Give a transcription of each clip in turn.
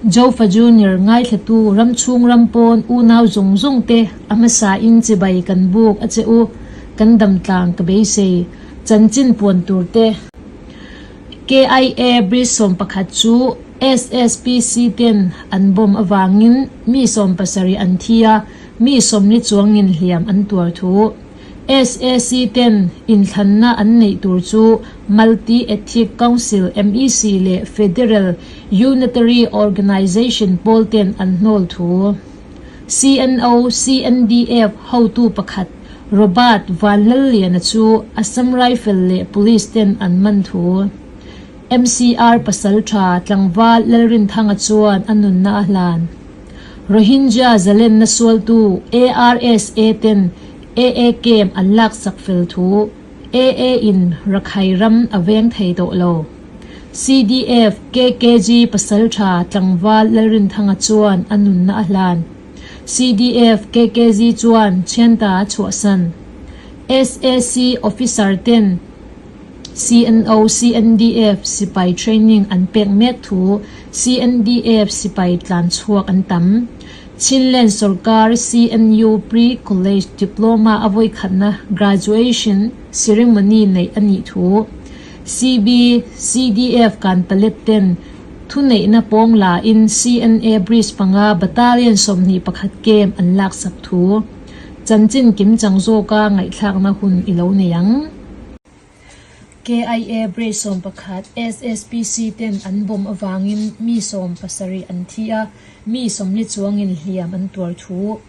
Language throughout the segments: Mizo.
Jofa Junior ngaithlatu ramchhung ram pawn unau zawng zawng te a hmasa in chibai kan buk a che u, kan dam tlang ka beisei. Chanchin puan tur te. KIA Bridge 11 chu SSPC ten an bomb avangin mi 70 an thi a, mi 40 chuangin hliam an tuar thu. SAC ten inthlanna an neih tur chu Multi Ethnic Council, MEC, leh Federal Unitary Organisation pawl ten an hnawl thu. CNO, CNDF hotu pakhat Robert Vanlalliana chu Assam Rifle leh Police ten an man thu. MCR pasal tha tlangval Lalrinthanga chuan a nunna a hlan. Rohingya zalenna sualtu ARSA ten AA camp an laksak fel thu AA in Rakhai ram a veng thei tawh lo. CDF KKG pasaltha tlangval Lalrinthanga chuan a nunna a hlan. CDF KKG chuan thianta a chhuahsan. SAC officer ten CNO, CNDF sipai training an pek mek thu CNDF sipai tlan chhuak an tam. Chinland sorkar CNU Pre-College Diploma a vawikhatna graduation ceremony neih a nih thu CB, CDF kan palet ten thuneihna pawng la in CNA Bridge panga Battalion 21 camp an laksak thu chanchin kimchang zawka ngaihthlakna hun i lo nei ang. KIA Bridge 11 SSPC ten an bomb avangin mi 70 an thi a, mi 40 chuangin hliam an tuar thu.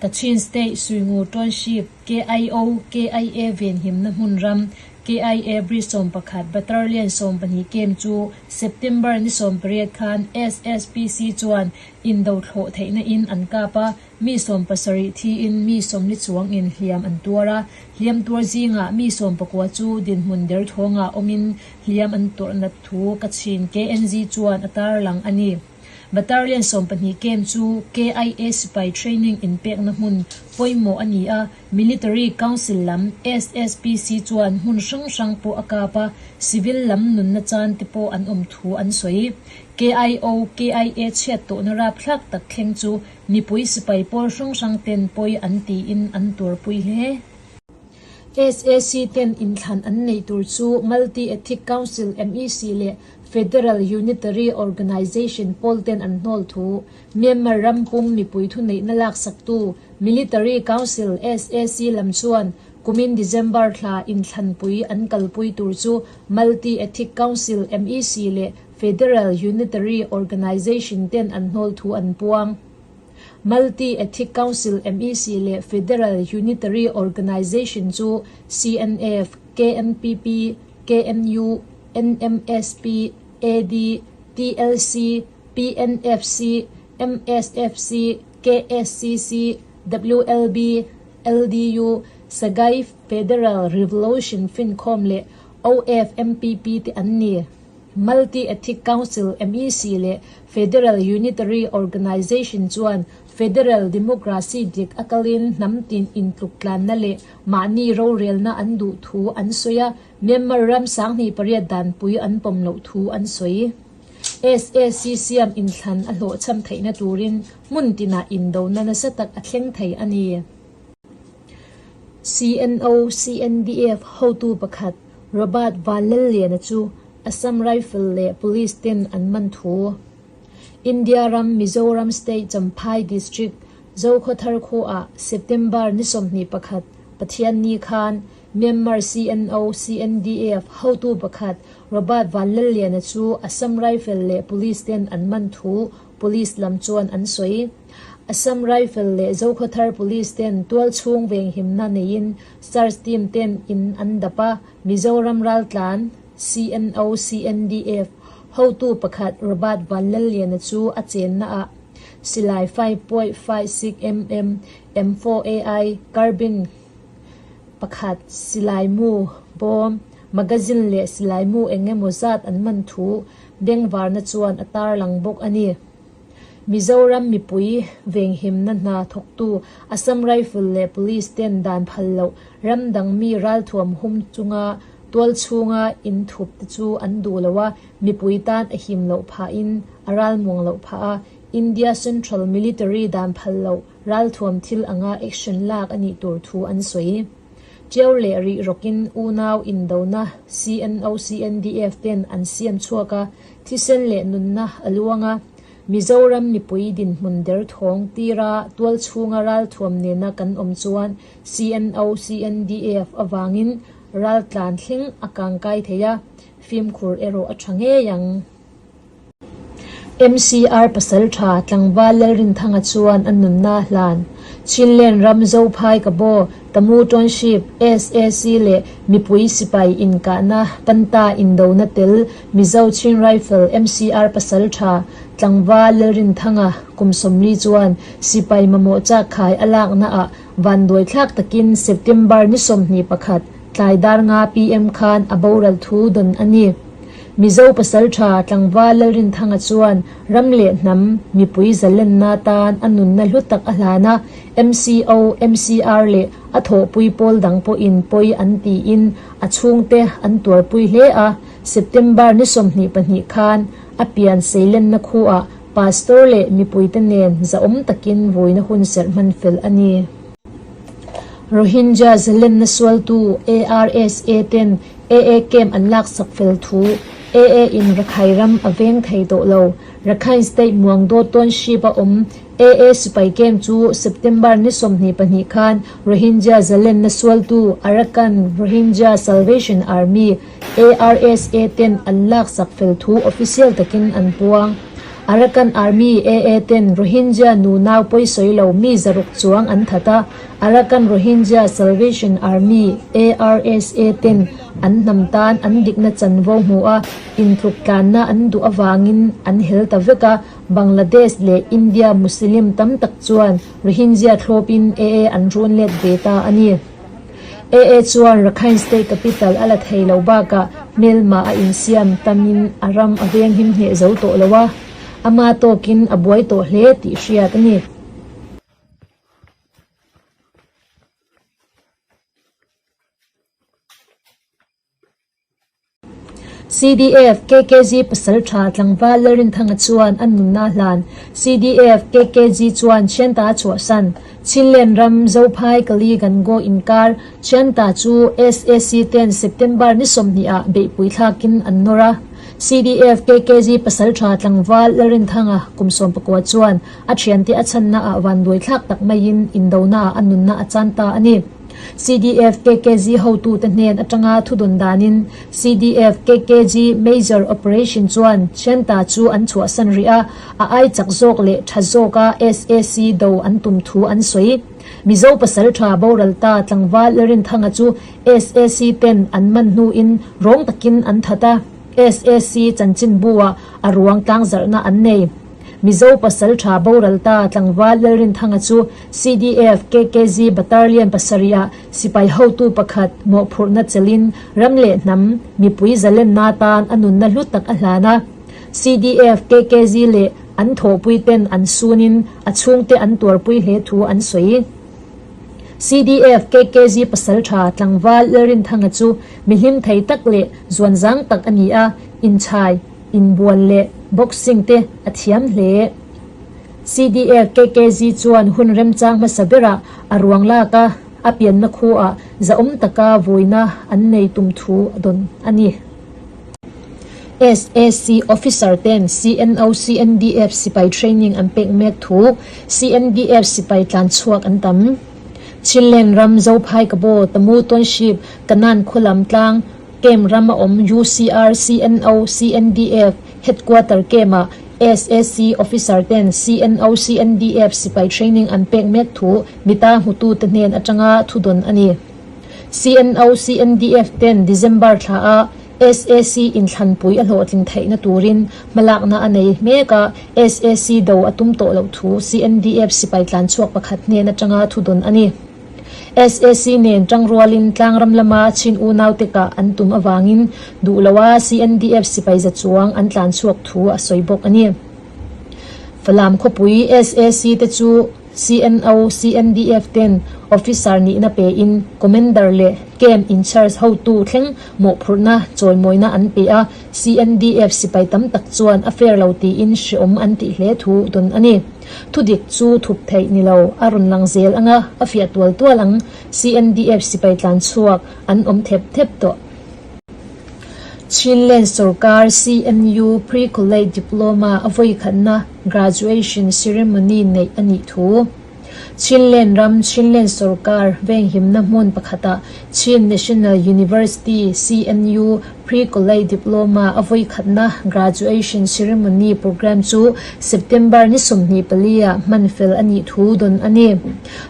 Kachin State Suingu Township KIO KIA venhimna hmun ram KIA Bridge 11 Battalion 12 camp chu September ni 18 khan SSPC chuan indo thlawh theihna in an kap a, Mi 70 thiin mi 40 chuangin hliam an tuar a, hliam tuar zingah mi 19 chu dinhmun derthawngah awmin hliam an tawrh nat thu Kachin KNG chuan a tarlang a ni. Battalion 12 camp chu KIA sipai training inpekna hmun pawimawh a ni a, Military Council lam SSPC chuan hmun hrang hrang pawh a kap a, civil lam nunna chan te pawh an awm thu an sawi. KIO, KIA chhiat tawhna rapthlak tak thleng chu Mipui sipai pawl hrang hrang ten pawi an tiin an tuarpui hle. SAC ten inthlan an neih tur chu Multi Ethnic Council, MEC, leh Federal Unitary Organisation pawl ten an hnawl thu Myanmar ram pum mipui thuneihna laksaktu Military Council, SAC, lam chuan kumin December thla inthlanpui an kalpui tur chu Multi Ethnic Council, MEC, leh Federal Unitary Organisation ten an hnawl thu an puang. Multi Ethnic Council, MEC, leh Federal Unitary Organisation chu CNF, KNPP, KNU, NMSP, AD, TLC, PNFC, MSFC, KSCC, WLB, LDU, Sagaing Federal Revolution Finkhawm leh OFMPP te an ni. Multi Ethnic Council, MEC, leh Federal Unitary Organisation chuan Federal Democracy dik a kalin hnam tin intluktlanna leh mahni rorelna an duh thu an sawi a, Myanmar ram 28 danpui an pawm loh thu an sawi. SAC siam inthlan a hlawhchham theihna turin hmun tinah indona nasa tak a thleng thei a ni. CNO, CNDF hotu pakhat Robert Vanlalliana chu Assam Rifle leh Police ten an man thu. India ram Mizoram State Champhai District Zokhawthar khuaah September ni 21 Pathianni khan Myanmar CNO, CNDF hotu pakhat Robert Vanlalliana chu Assam Rifle leh Police ten an man thu Police lam chuan an sawi. Assam Rifle leh Zokhawthar Police ten tualchhung venghimna neiin search team ten in an dap a, Mizoram raltlan CNO, CNDF hotu pakhat Robert Vanlalliana chu a chenna ah silai 5.56 mm M4 AI carbine pakhat, silai mu, bawm, magazine leh silai mu eng emaw zat an man thu bengvarna chuan a tarlang bawk a ni. Mizoram mipui venghimna hna thawktu Assam Rifle leh Police ten dan phal loh ram dang mi ralthuam hum chunga Tualchhunga inthup te chu an duh lo a, mipui tan a him loh phahin a ralmuang loh phah a, India Central Military dan phal loh ralthuam thil anga action lak a nih tur thu an sawi. Ṭiau leh rih rawkin unau indona CNO-CNDF ten an siam chhuak a, thisen leh nunna a luang a, Mizoram mipui dinhmun derthawng tira tualchhunga ralthuam nena kan awm chuan CNO-CNDF avangin raltlan thleng a kangkai thei a, fimkhur erawh a tha ngei ang. MCR pasaltha tlangval Lalrinthanga chuan a nunna a hlan. Chinlen ram Zophai Kabaw, Tamu Township, SAC leh mipui sipai inkahna Panta indona tel Mizo Chin Rifle MCR pasaltha tlangval Lalrinthanga kum 40 chuan sipai mamawh chakkhai a laknaah vanduai thlak takin September ni 21 tlai dar nga PM khan a boral thu dawn a ni. Mizo pasaltha tlangval Lalrinthanga chuan ram leh hnam mipui zalenna tan a nunna hlu tak a hlan a, MCO, MCR leh a thawhpui pawl dang pawhin pawi an tiin a chhungte an tuarpui hle a. September ni 22 khan a pian seilenna khuah Pastor leh mipuite nen zahawm takin vuina hun serh hman fel a ni. Rohingya zalenna sualtu ARSA ten AA camp an laksak fel thu AA in Rakhine ram a veng thei tawh lo. Rakhine State Muangdaw Township a awm AA sipai camp chu September ni 22 khan Rohingya zalenna sualtu Arakan Rohingya Salvation Army, ARSA, ten an laksak fel thu official takin an puang. Arakan Army, AA, ten Rohingya nu nau pawisawi lo mi 600 chuang an that a, Arakan Rohingya Salvation Army, ARSA, ten an hnam tan an dikna chanvo hmu a, intluk tlanna an duh avangin an hel ta vek a, Bangladesh leh India Muslim tam tak chuan Rohingya thlawpin AA an run let ve ta a ni. AA chuan Rakhine State capital a la thei lo bakah hmelma a insiam tamin a ram a venghim hneh zo tawh lo a, ama tawkin a buai tawh hle tih hriat a ni. CDF, KKG pasaltha tlangval Lalrinthanga chuan a nunna a hlan. CDF, KKG chuan Thianta a chhuahsan. Chinlen ram Zophai Kali Gango inkar Thianta chu SAC ten September ni 20 ah beihpui thlakin an nawr a. CDF, KKG pasaltha tlangval Lalrinthanga kum 19 chuan a thiante a chhanna ah vanduai thlak tak maiin indona ah a nunna a chan ta a ni. CDF KKG hotute hnen atanga thudawn danin CDF KKG Major Operation chuan Thianta chu an chhuahsan rih a, a ai chak zawk leh tha zawka SAC do an tum thu an sawi. Mizo pasaltha boral ta tlangval Lalrinthanga chu SAC ten an man hnuin rawng takin an that a, SAC chanchinbu-ah a ruang tlangzarhna an nei. Mizo pasaltha boral ta tlangval Lalrinthanga chu CDF, KKZ Battalion pasarihah sipai hotu pakhat mawhphurhna chelin ram leh hnam mipui zalenna tan a nunna hlu tak a hlan a. CDF, KKZ leh an thawhpui ten an sunin a chhungte an tuarpui hle thu an sawi. CDF, KKZ pasaltha tlangval Lalrinthanga chu mihlim thei tak leh zuanzang tak a ni a, inchhai, inbual leh boxing te a thiam hle. CDF KKZ chuan hun remchang hmasa berah a ruang lak a, a pianna khuaah zahawm taka vawina an nei tum thu a dawn a ni. SAC officer ten CNO CNDF sipai training an pek mek thu CNDF sipai tlan chhuak an tam. Chinlen ram Zophai Kabaw Tamu Township Kanan khualam tlang Camp ram a awm UCR CNO CNDF Headquarter camp ah SAC officer ten CNO CNDF sipai training an pek mek thu mita hmutute hnen atanga thudawn a ni. CNO CNDF ten December thla a SAC inthlanpui a hlawhtling theihna turin hmalakna a nei mek a, SAC do a tum tawh loh thu CNDF sipai tlanchhuak pakhat hnen atanga thudawn a ni. SAC nen tangrualin tlangram lama Chin unaute kah an tum avangin duh loa CNDF sipai za chuang an tlanchhuak thu a sawi bawk a ni. Falam khawpui SAC te chu. CNO, CNDF ten Officer nihna pein Commander leh Camp in-charge hotu thleng mawhphurhna chawimawina an pe a, CNDF sipai tam tak chuan a fair lo tiin hreawm an tih hle thu dawn a ni. Thudik chu thup theih ni lo, a rawn lang zel anga a fiah tual tual ang, CNDF sipai tlan chhuak an awm thep thep tawh. Chinland sorkar CNU Pre-College Diploma a vawikhatna graduation ceremony neih a nih thu. Chinland ram Chinland sorkar venghimna hmun pakhatah Chin National University, CNU, Pre-College Diploma a vawikhatna graduation ceremony program chu September ni 24 ah hman fel a nih thu dawn a ni.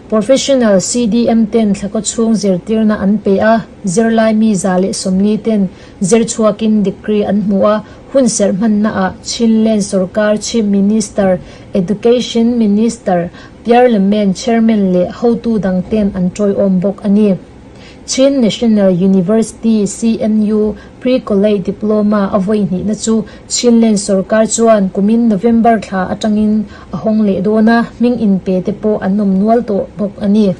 Professional CDM ten thlakaw chhung zirtirna an pe a, zirlai mi 140 ten zir chhuakin degree an hmu a, hun serh hmannaah Chinland sorkar Chief Minister, Education Minister, Parliament Chairman leh hotu dangten an tawiawm bawk a ni. Chin National University, CNU, Pre-College Diploma a vawi hnihna chu Chinland sorkar chuan kumin November thla atangin a hawng leh dawn a, hming inpe te pawh an awm nual tawh bawk a ni.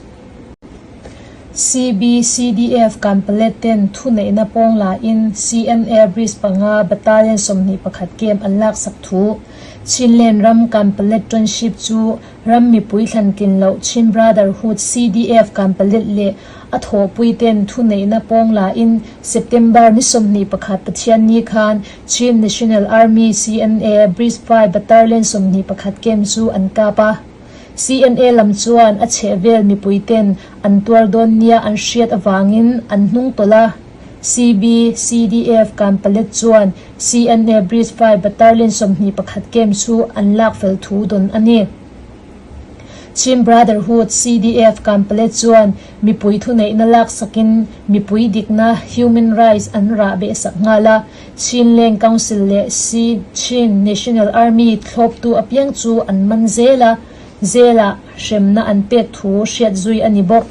CBCDF Kanpalet ten thuneihna pawng lain CNA Bridge panga Battalion 21 camp an laksak thu Chinland ram Kanpalet Township chu ram mipui thlantlin loh Chin Brotherhood CDF Kanpalet leh a thawhpui ten thuneihna pawng lain September ni 21 Pathianni khan Chin National Army CNA Bridge 5 Battalion 21 camp chu an kap a. CNA lam chuan a chhehvel mipui ten an tuar dawn nia an hriat avangin an hnung tawlh a. CB, CDF Kanpalet chuan CNA Bridge 5 Battalion 21 camp chu an lak fel thu dawn a ni. Chin Brotherhood CDF Kanpalet chuan mipui thuneihna lak sakin mipui dikna, human rights, an rah beh sak nghal a. Chinleng Council leh Chin National Army thlawptu apiang chu an man zel a, zelah hremna an pek thu hriat zui a ni bawk.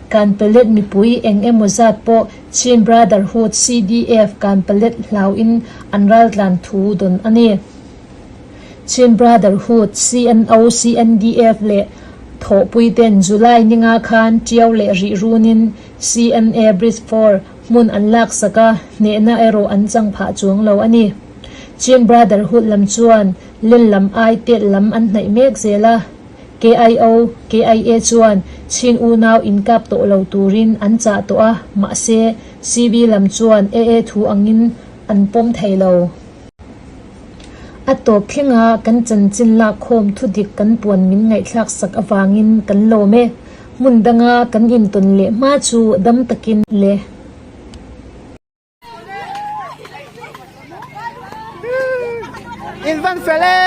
Kanpalet mipui eng emaw zat pawh Chin Brotherhood CDF Kanpalet hlauhin an raltlan thu dawn a ni. Chin Brotherhood, CNO, CNDF leh thawhpui ten July ninga khan Tiau leh Rih runin CNA Bridge 4 hmun an laksak a, hnehna erawh an chang phah chuang lo a ni. Chin Brotherhood lam chuan len lam ai tet lam an hnaih mek zel a, KIO, KIA chuan Chin unau inkap tawh lo turin an chah tawh a, mahse CB lam chuan AA thu angin an pawm thei lo. A tawp thlenga kan chanchin lakkhawm thudik kan puan min ngaihthlak sak avangin kan lawm e. Hmun danga kan intawn leh hma chu dam takin le. In van fel e!